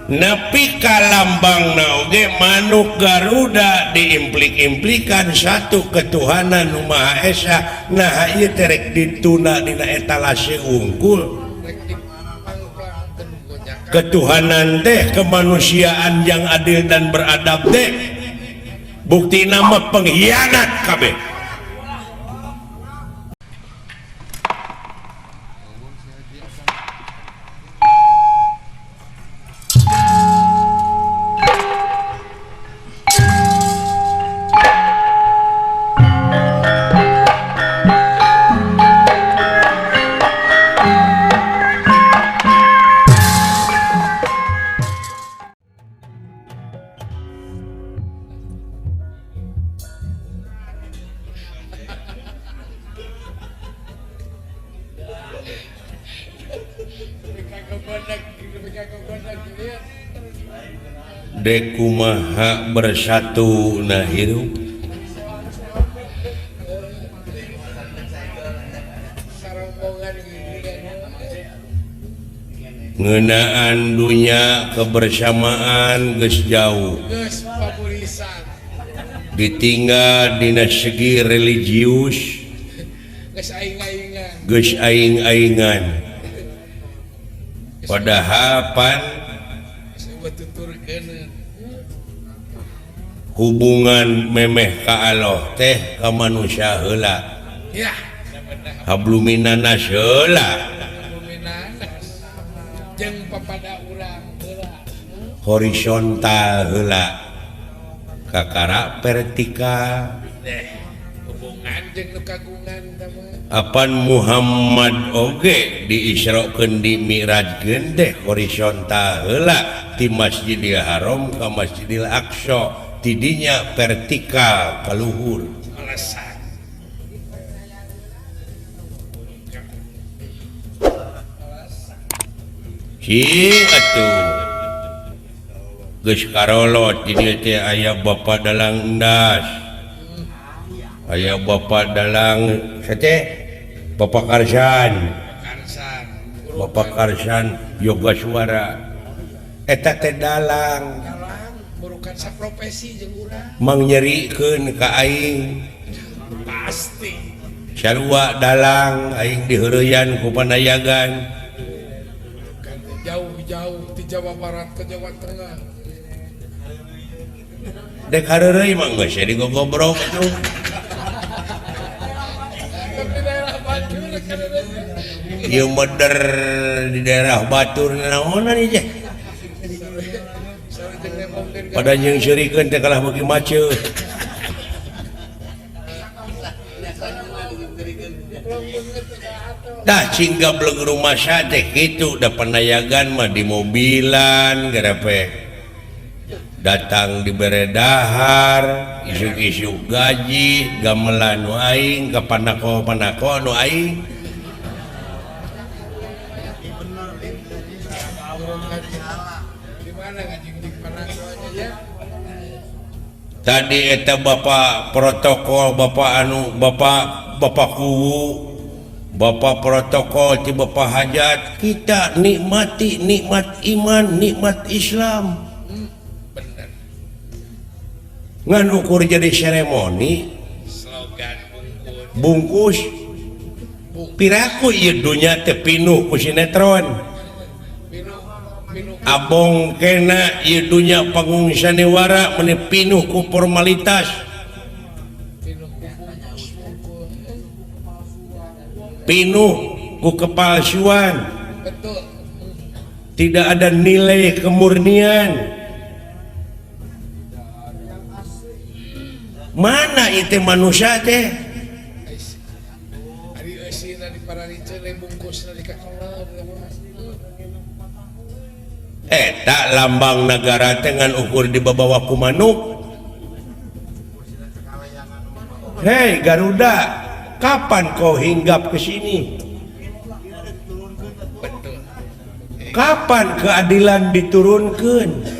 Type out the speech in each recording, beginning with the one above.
Nepi ka lambang oge manuk Garuda diimplik-implikan satu ketuhanan Nu Maha Esa. Nah, ieu teh rek dituna dina etalase unggul. Ketuhanan teh kemanusiaan yang adil dan beradab teh bukti nama pengkhianat kabeh. Dek kumaha bersatu na hirup. Ngeunaan dunya kebersamaan geus jauh ditinggal dina segi religius geus aing-aingan padahal pan hubungan memeh ka Allah teh ka manusia heula hablum minannas heula horizontal heula kakara vertikal. Apan Muhammad oge diisrokeun di Mi'rajkeun teh horizontal heula ti Masjidil Haram ka Masjidil Aqsa, tidinya vertikal ka luhur. Cing atuh geus karolot di dieu teh aya Bapak Dalang Endas, aya Bapak Dalang sate, Bapak Karsan, Bapak Karsan Yoga Suara eta teh dalang mangnyerikeun ka aing pasti sarua dalang aing diheureyan ku panayagan jauh-jauh di Jawa Barat ke Jawa Tengah. Dek hareureuy mah geus digogobrok atuh. Ieu meder di daerah Batur naonan ieu teh. Pada jeung seurikeun teh kalah beuki maceuh. Tah cing gableng rumasa teh kitu da panayagan mah di mobilan gerepe. Datang dibere dahar, isuk-isuk gaji, gamelan nu aing, ka panako-panako nu aing. Tadi eta bapak protokol, bapak anu, bapak bapak kuwu, bapak protokol ti bapak hajat, kita nikmati nikmat iman, nikmat Islam. Ngan ukur jadi seremoni bungkus piraku ieu dunya teh pinuh ku sinetron abong kena ieu dunya panggung sanewara meni pinuh ku formalitas pinuh ku kepalsuan tidak ada nilai kemurnian. Mana itu manusia teh? Tak lambang negara dengan ukur di bawah ku manuk. Hei Garuda, kapan kau hinggap ke sini? Kapan keadilan diturunkan?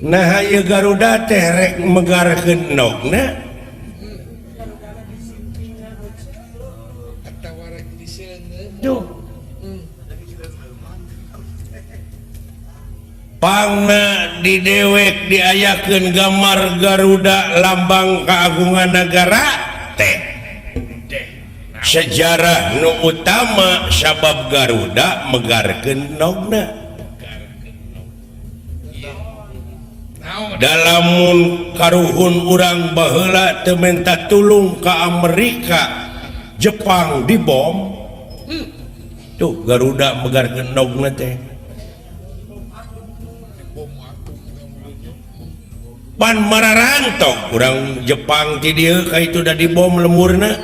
Nah ieu Garuda teh rek megarkeun endogna. Duh. Pangna di dewek diayakeun gambar Garuda lambang keagungan negara teh sejarah nu utama sabab Garuda megarkeun endogna. Dalam karuhun urang baheula teu menta tulung ka Amerika, Jepang dibom. Tuh Garuda megarkeun endogna teh. Pan mararantok urang Jepang ti dieu ka itu da dibom lemurna.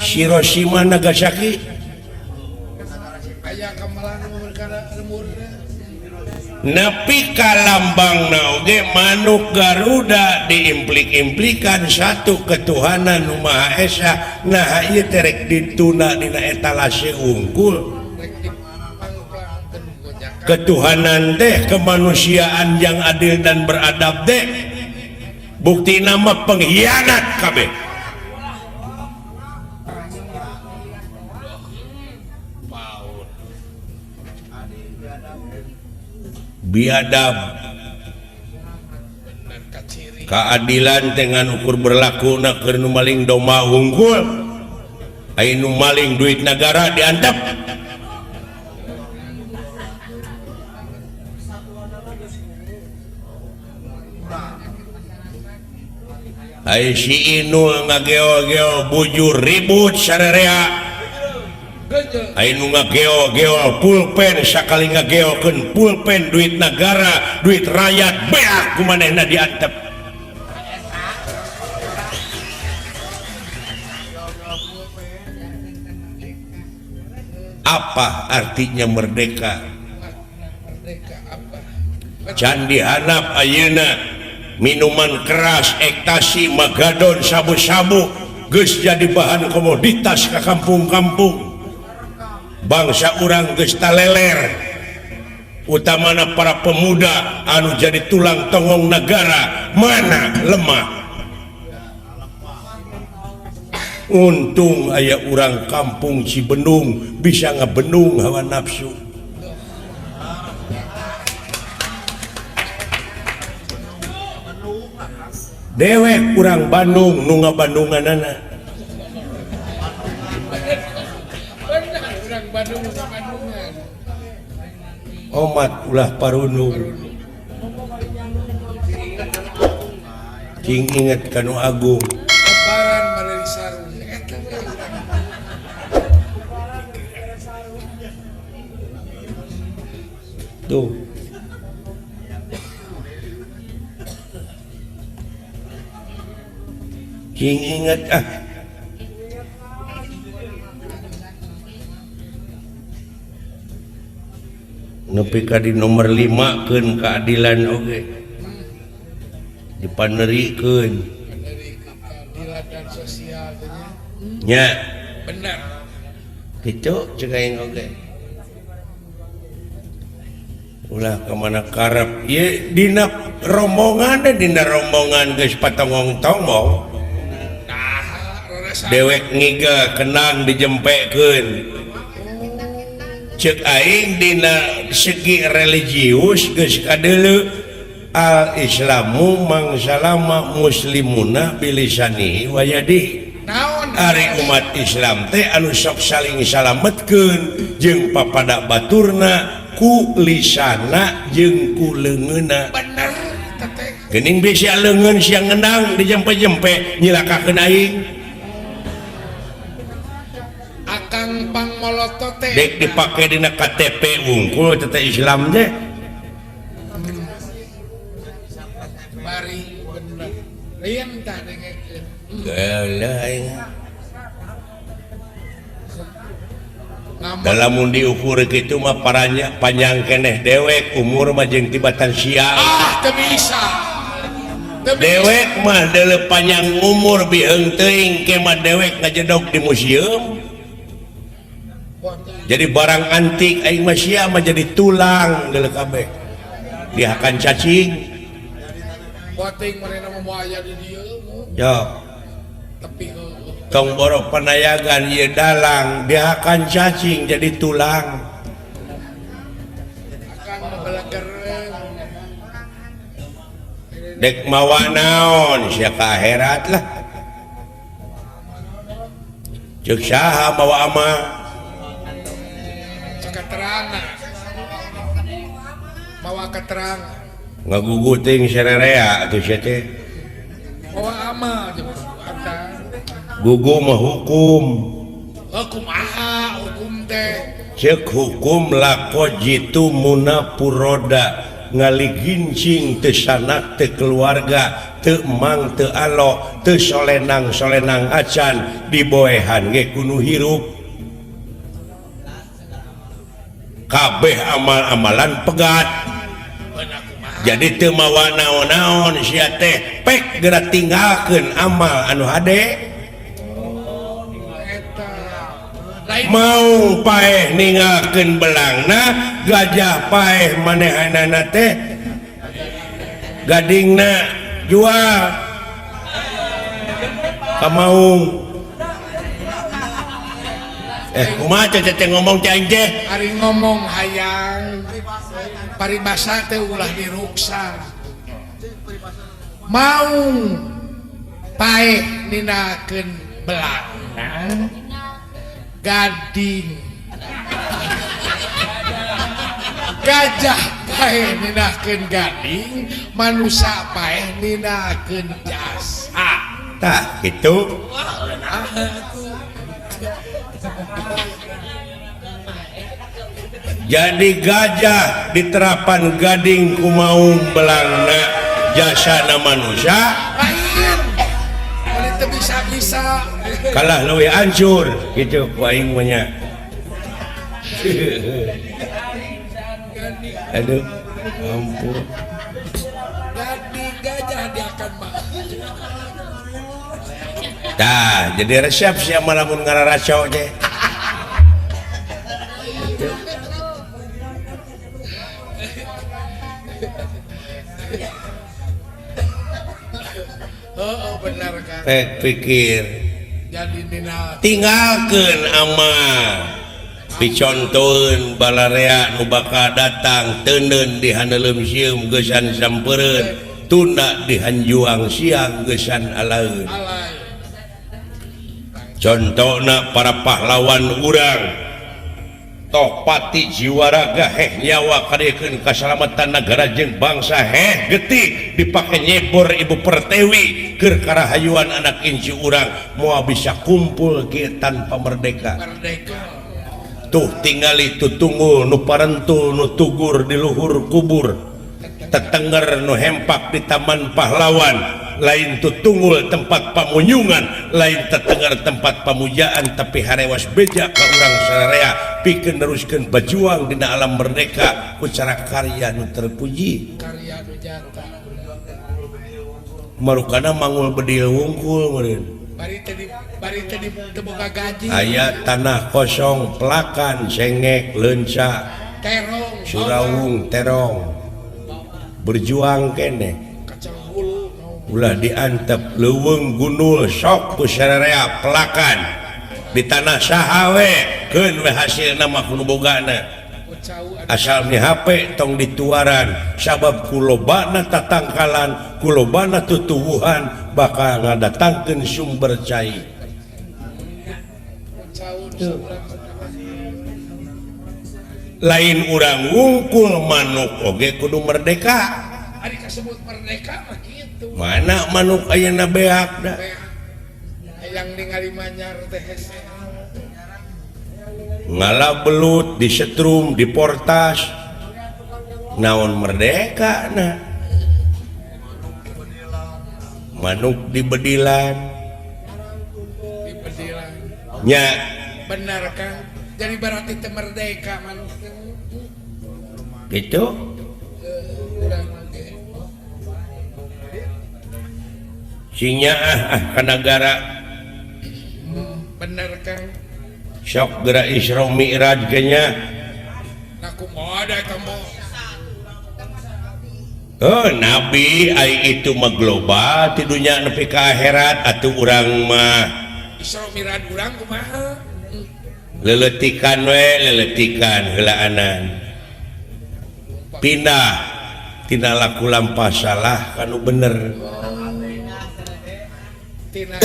Hiroshima Nagasaki. Nepi ka lambangna oge manuk Garuda diimplik-implikan satu ketuhanan nu Maha Esa. Nah ieu teh rek dituna dina etalase unggul. Ketuhanan teh kemanusiaan yang adil dan beradab teh bukti nama pengkhianat kabeh. Biadab keadilan dengan ukur berlaku na keur nu maling domba unggul, aya nu maling duit negara diantep. Ai si Inul ngageo-geo bujur ribut sarerea. Ai nu ngageo-geo pulpen sakali ngageokeun pulpen duit negara, duit rakyat beak kumanehna diantep. Apa artinya merdeka? Candi Hanap ayeuna minuman keras, ekstasi, magadon, sabu-sabu geus jadi bahan komoditas ka kampung-kampung. Bangsa urang geus taleler, utamana para pemuda anu jadi tulang tonggong negara mana lemah. Untung aya urang kampung Cibendung bisa ngebendung hawa nafsu. Dewek urang Bandung nu ngabandunganana. Omat ulah parunung. Cing inget ka nu agung. Tuh. Cing inget ah. Nepi ka di nomor 5 keun keadilan oge. Dipanerikeun. Keadilan dan sosial teh nya. Nya. Bener. Kitu ceuk aing oge. Ulah ka mana karep ieu dina rombongan teh dina rombongan geus patongong-tongong. Dewek ngiga kenang dijempekeun. Ceuk aing dina segi religius geus kadeuleu al islamu mangsalama muslimuna bilisanihi wa yadihi. Ari umat Islam teh anu sok saling salametkeun jeung papada baturna ku lisana jeung ku leungeunna. Bener teteh. Geuning bisa leungeun sia ngendang dijempe-jempe nyilakakeun aing. Akang pangmolotot teh dek dipake dina KTP wungkul teteh Islam teh. Bari bener. Lian tah dengekeun. Geuleuh aing. Dalam diukur kitu mah paranya panjang keneh dewek umur mah jeung tibatan sia. Ah, teu bisa. Dewek mah deuleu panjang umur biheung teuing ke mah dewek ngajedog di museum. Jadi barang antik aing mah sia mah jadi tulang deuleu kabeh. Dihakan cacing. Boting manehna mah moal aya di dieu. Yo. Tepi heueuh. Tong borok panayagan ieu dalang dihakan cacing jadi tulang. Kang belegereun. Dek mawa naon sia ka akhirat lah. Ceuk saha mawa amal? Cek keterangan. Mawa keterangan. Ngaguguting sererea atuh sia teh. Mawa amal jeung Gugu mah hukum. Kumaha hukum teh? Cek hukum lako jitu munapuroda ngaligincing teu sanak teu keluarga teu emang teu alo teu solenang solenang acan diboehan ge kudu hirup. Kabeh amal-amalan pegat. Jadi teu mawa naon-naon sia teh pek geura tinggalkeun amal anu hade. Mau paeh ninggalkeun belangna gajah paeh manehanana teh gadingna jual ka maung. Kumaha teh ngomong teh aing teh? Ari ngomong hayang paribasa teh ulah diruksa. Maung paeh ninggalkeun belangna gading gajah paeh nindahkeun gading manusia paeh nindahkeun jasa. Tah kitu. Jadi gajah diterapan gading ku maung belangna jasana manusia lain teu bisa-bisa kalah leuwih hancur gitu ku aing mah nya. Aduh ampun. Gading gajah diakan mah. Tah jadi resep sia mah lamun ngararaco teh. Oh, benar kan. Pek pikir. Jadi dina tinggalkeun amal. Picontoeun balarea nu bakal datang teuneun di haneuleum sieum geusan sampeureun tunda di hanjuang siang geusan alaeun. Contona para pahlawan urang Tohpati jiwaraga heh nyawa kadiekeun kasalamatan nagara jeung bangsa heh getih dipake nyebor ibu pertewi keur karahayuan anak inci urang moal bisa kumpul ge tanpa merdeka. Merdeka. Tuh tingali tutunggul nu parentul nu tugur di luhur kubur tetenger nu hempak di taman pahlawan lain tutunggul tempat pamunyungan lain tetenger tempat pamujaan tapi harewas beja ka urang sararea pikeun neruskeun bajuang dina alam merdeka ku cara karya nu terpuji. Karya nu nyata. Marukana mangul bedil wungkul meureun. Bari teh teu boga gaji. Aya tanah kosong pelakan sengek leunca terong surawung terong berjuang keneh ulah diantep leuweung gundul sok ku sararea pelakan di tanah saha we keun we hasilna mah kudu bogana asal mihape tong dituaran sabab kulobana tatangkalan kulobana tutuwuhan bakal ngadatangkeun sumber cai. Lain urang wungkul manuk oge kudu merdeka. Ari kasebut merdeka mah kitu. Mana manuk ayeuna beak da. Hayang ningali manyar teh hese. Ngala belut disetrum diportas. Naon merdeka na. Manuk dibedilan. Dibedilan. Nya. Benar kan? Jadi berarti teu merdeka manuk teh. Gitu? Urang oge. Sinya ah ka nagara. Bener Kang. Sok geura Isra Mi'raj ge nya. Nah kumaha da eta mah? Oh, nabi ai itu mah global ti dunya nepi ka akhirat atuh urang mah. Isra Mi'raj urang kumaha? Leletikan we, leletikan heulaanan. Pindah tina laku lampah salah kanu bener. Tina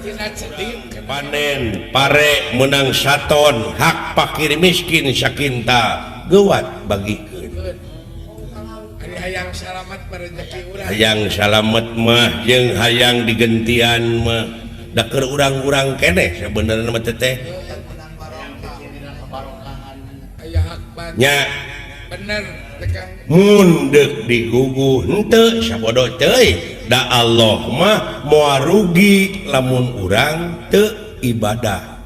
tina cedim. Panen pare menang saton hak pakir miskin sakinta geuwat bagikeun. Ari hayang salamet mah rezeki urang. Hayang salamet mah jeung hayang digentian mah da keur urang-urang keneh sebenarnya mah teteh. Aya hak bantu. Nya. Bener teh Kang. Mun deuk diguguh henteu sabodo teuing da Allah mah moal rugi lamun urang teu ibadah.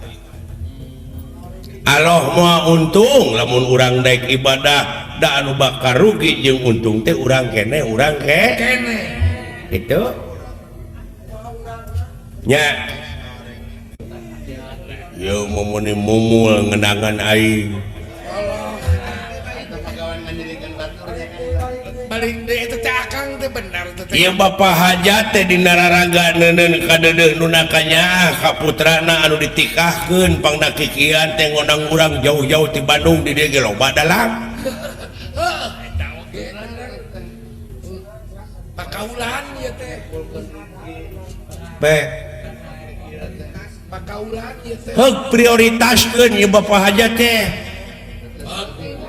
Allah moal untung lamun urang daek ibadah da anu bakal rugi jeung untung teh urang keneh urang ke Keneh. Gitu nya. Yo momone mumul ngenangan aing. Balik deui eta teh Akang teh bener teh. Ieu Bapak hajat teh dina raraga neuneun kadeudeuh nu nakanyaah ka putrana anu ditikahkeun pangna kikian teh ngondang urang jauh-jauh ti Bandung di dieu ge loba dalang. Heuh, eta oge bener. Pakaulan ieu teh. Pe. Pakaulan ieu teh. Heug prioritaskeun ieu Bapak hajat teh.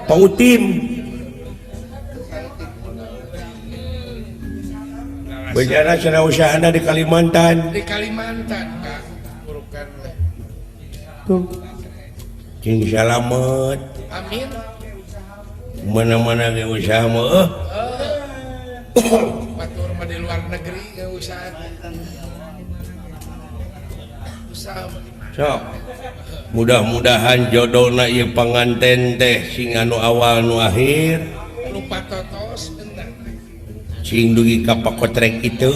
Pak Utim. Bejana cenah usahana di Kalimantan. Di Kalimantan, Kang. Burukan we. Tuh. Cing salamet. Amin. Mana-mana ge usaha mah eueuh. Batur mah di luar negeri ge usaha. Usaha mah di mana? Sok. Mudah-mudahan jodona ieu panganten teh sing anu awal nu akhir. Lupa totos bener. Sing dugi ka pakotrek itu.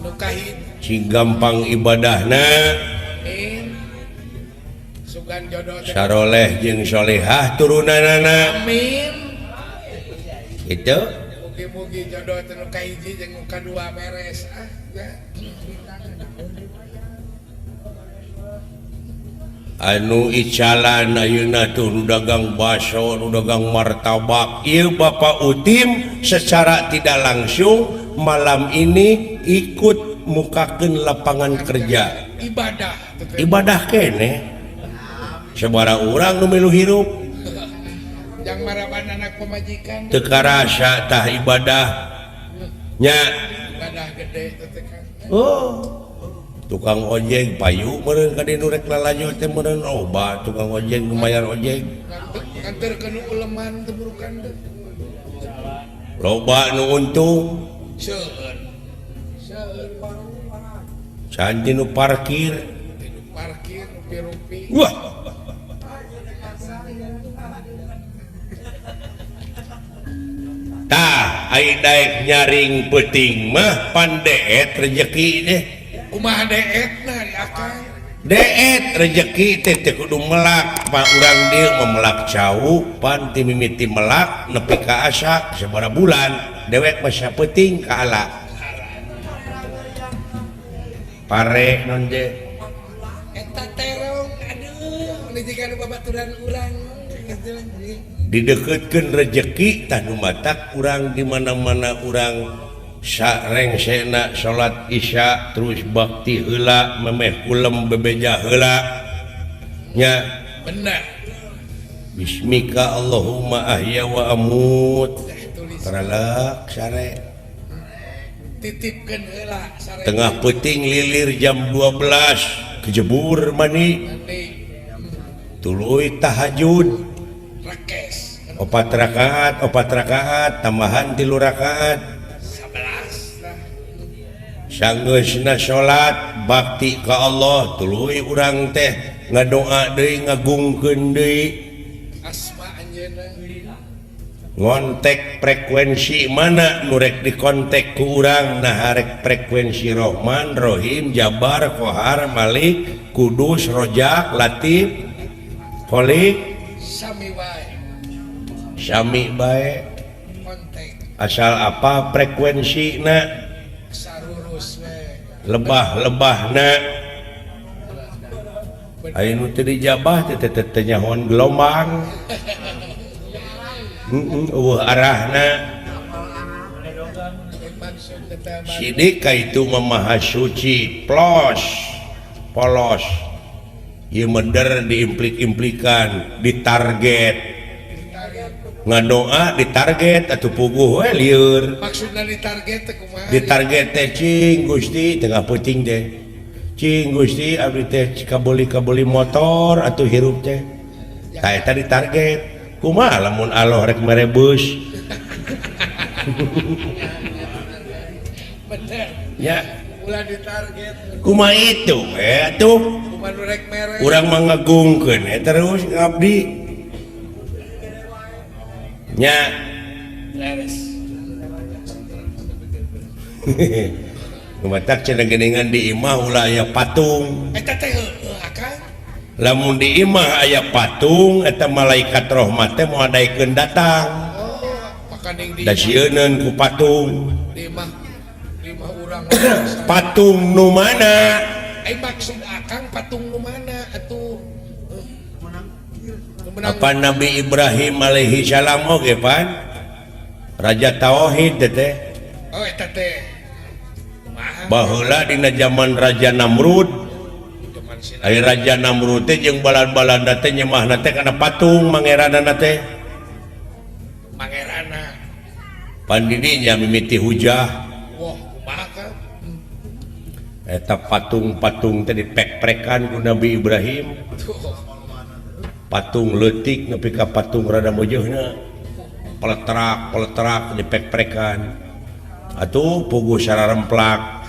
Nu kahiji. Sing gampang ibadahna. Amin. Sugan jodoh teh. Saroleh jeung solehah turunanana. Amin. Itu. Mugi-mugi jodoh teh nu kahiji jeung nu kadua beres ah ya. Anu icalan ayeuna tuh nu dagang baso, nu dagang martabak. Ieu Bapak Utim secara tidak langsung malam ini ikut mukakeun lapangan kerja. Ibadah. Ibadah keneh. Sabaraha urang nu milu hirup. Jang maraban anak pamajikan. Teu karasa tah ibadah. Nya. Ibadah gede teh Kang. Oh. Tukang ojek payu meureun ka dieu nu rek lalajo teh meureun loba tukang ojek nu mayar ojek. Nganterkeun nu uleman teh burukan teh. Loba nu untung. Seueur. Seueur. Canti nu parkir. Nu parkir rupi-rupi. Wah. Tah ai daek nyaring peuting mah pan deet rejeki teh. Kumaha deetna di Akang? Deet rejeki teh teu kudu melak, pa urang dieu mah melak cau, pan ti mimiti melak nepi ka asak sabaraha bulan, dewek mah sapeuting ka ala. Pare non je. Eta terong aduh jiga nu babaturan urang. Dideukeutkeun rejeki tah nu matak urang di mana-mana urang sarengsena salat isya terus bakti heula memeh kulem bebeja heula nya bener. Bismika Allahumma ahya wa amut. Teralak sare titipkeun heula sare. Tengah peuting lilir jam 12 kejebur mani tuluy tahajud rekes 4 rakaat tambahan 3 rakaat 11. Sanggeusna salat bakti ka Allah tuluy urang teh ngadoa deui ngagungkeun deui asma anjeunna ngontek frekuensi mana nu rek dikontek ku urang nah rek frekuensi Rohman Rohim Jabar Kohar Malik Kudus Rojak Latif Kholik sami bae sami bae kontek asal apa frekuensina sarurus we lebah-lebahna aya nu teu dijabah teh teh nyahoan gelombang. Eueuh arahna. Sidik ka itu mah maha suci, plos, polos. Ieu meder diimplik-implikan, ditarget. Ngadoa ditarget atuh puguh we lieur. Maksudna ditarget teh kumaha? Ditarget teh cing Gusti tengah peuting teh. Cing Gusti abdi teh kabeli-kabeli motor atuh hirup teh. Tah eta ditarget. Kumaha lamun Allah rek mere beus? Bener. Ya. Ulah ditarget. Kumaha itu we atuh? Kumaha nu rek mere? Urang mah ngagungkeun we terus ngabdi. Nya. Leres. Kumatak cenah geuningan di imah ulah aya patung. Eta teh heueuh akang. Lamun di imah aya patung eta malaikat rahmat teh moal daekeun datang. Oh, makaning di Da sieuneun ku patung. Di imah, di imah urang. Patung nu mana? Ai maksud akang patung nu mana atuh? Menang. Apa Nabi Ibrahim alaihi salam oge pan? Raja Tauhid teh. Oh eta teh. Kumaha? Baheula dina zaman Raja Namrud. Ai Raja Namrud teh jeung balan-balanda teh nyemahna teh kana patung mangeranana teh. Mangerana. Pan didinya mimiti hujah. Wah, kumaha ka? Eta patung-patung teh dipek-prekan ku Nabi Ibrahim. Tuh. Patung leutik nepi ka patung rada meujeuna. Peletrak-peletrak dipek-prekan. Atuh puguh sararemplak.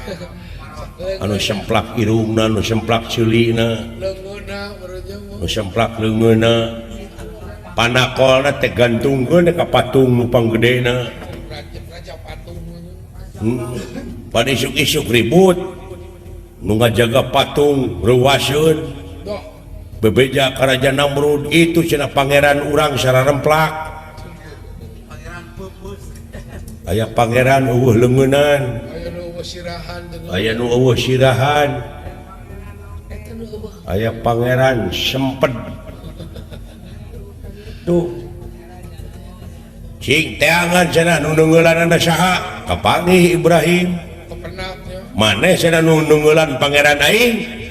Anu semplak irungna, anu semplak ceulina, leungeunna berujung. Nu semplak leungeunna. Panakolna teh gantungkeun ka patung nu panggedena. Raja patung. Pan isuk-isuk ribut. Nu ngajaga patung reuaseun. Bebeja ka Raja Namrud itu cenah pangeran urang sararemplak. Aya pangeran eueuh leungeunan. Aya nu eueuh sirahan jeung Aya nu eueuh sirahan. Eta nu eueuh. Aya pangeran sempet. Tuh. Cing teangan cenah nu neungeulanana saha? Kapanggih Ibrahim. Kepenaknya. Maneh cenah nu neungeulan pangeran aing?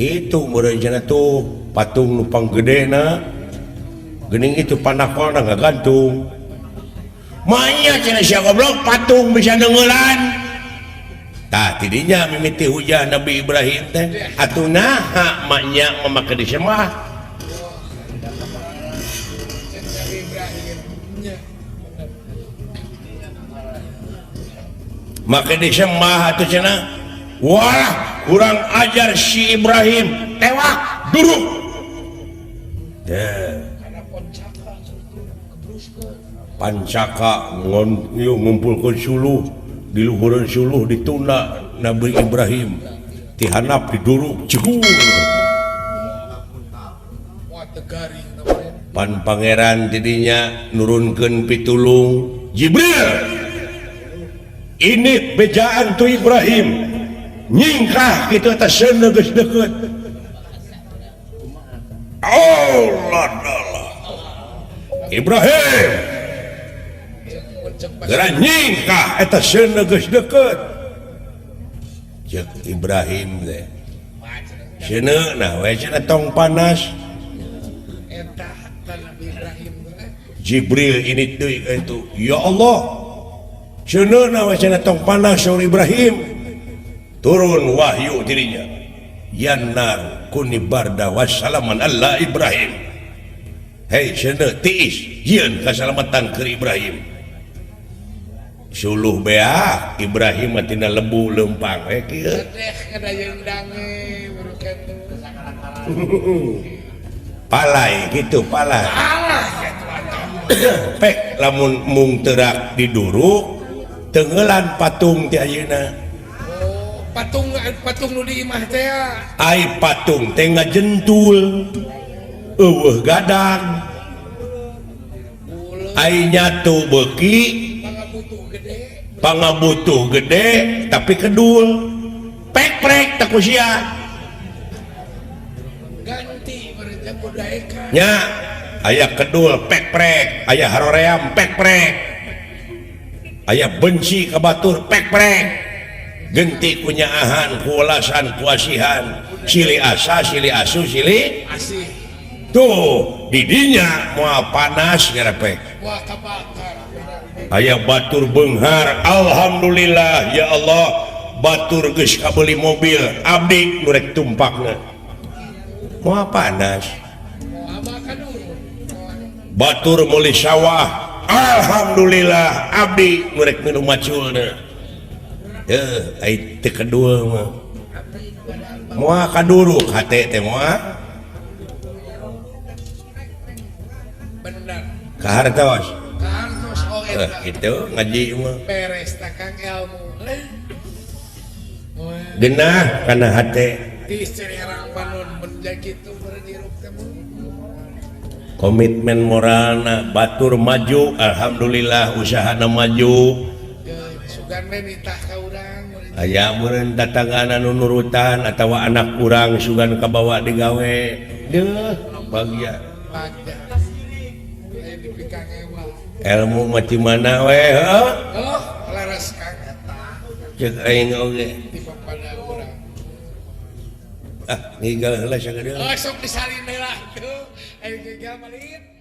Itu meureun cenah tuh patung nu panggedena. Geuning itu panakolna ngagantung. Manya cenah sia goblok patung bisa neungeulan. Tah tidinya mimiti hujah Nabi Ibrahim teh. Atuh naha maknya mamake disembah. Make disembah atuh cenah. Wah, kurang ajar si Ibrahim, tewak duruk. Teh. Pancaka ngumpulkeun suluh, di luhureun suluh ditunda Nabi Ibrahim. Tihanap diduruk jegur. Pan pangeran tidinya nurunkeun pitulung Jibril. Ini bejaan tu Ibrahim. Nyingkah kitu eta seuneu geus deukeut. Allah Allah. Ibrahim. Geura nyingkah eta seuneu geus deukeut. Ceuk Ibrahim teh. Seuneu nah we cenah tong panas. Eta Nabi Ibrahim teh. Jibril ini deui itu. Ya Allah. Seuneu nah we cenah tong panas saur Ibrahim. Turun wahyu dirinya. Yannar kuni barda wassalaman alla Ibrahim. Hei seuneu tiis jieun kasalamatan keur Ibrahim. Suluh beak Ibrahim mah tina lebu leumpang we kieu. Sedeh kada jeung dange burukan. Palai kitu palai. Alah kitu atuh. Pek lamun mung teurak diduruk tenggelan patung ti ayeuna. Oh, patung patung nu di imah teh. Ai patung teh ngajentul. Eueuh gadang. Ai nyatu beuki pangabutuh gede tapi kedul. Pek-prek tak ku sia. Ganti berarti kudaeka. Nya Aya kedul pek-prek, aya haroream pek-prek, aya benci ka batur pek-prek. Genti kunyaahan, kuwelasan, kuasihan, silih asa, silih asuh, silih asih. Tuh didinya moal panas ngerepek. Wah, kabakar. Aya batur beunghar, alhamdulillah ya Allah, batur geus kabeli mobil, abdi nu rek tumpakna moal panas. Abah kaduruk. Batur meuli sawah, alhamdulillah, abdi nu rek minum maculna. Eh, ai teu kedul mah moal kaduruk hate teh moal. Bener. Kahartos. Kahartos oh Eh, eta. gitu ngaji mah. Beres tak Kang ilmu. Wah, genah kana hate. Di herang panon mun kitu beureun teh mun. Komitmen moralna batur maju, alhamdulillah usahana maju. Sugan we nitah ka urang. Aya meureun tatanggana nu nurutan atawa anak urang sugan kabawa digawe deuh bagia. Bagja. Lain dipikangewa. Ilmu mah ti mana we heuh. Oh, laras Kang eta. Ceuk aing oge. Di papada urang. Ah, ngigal heula sagedeung. Oh, sok disalin heula tuh. Ayo ngigal malin.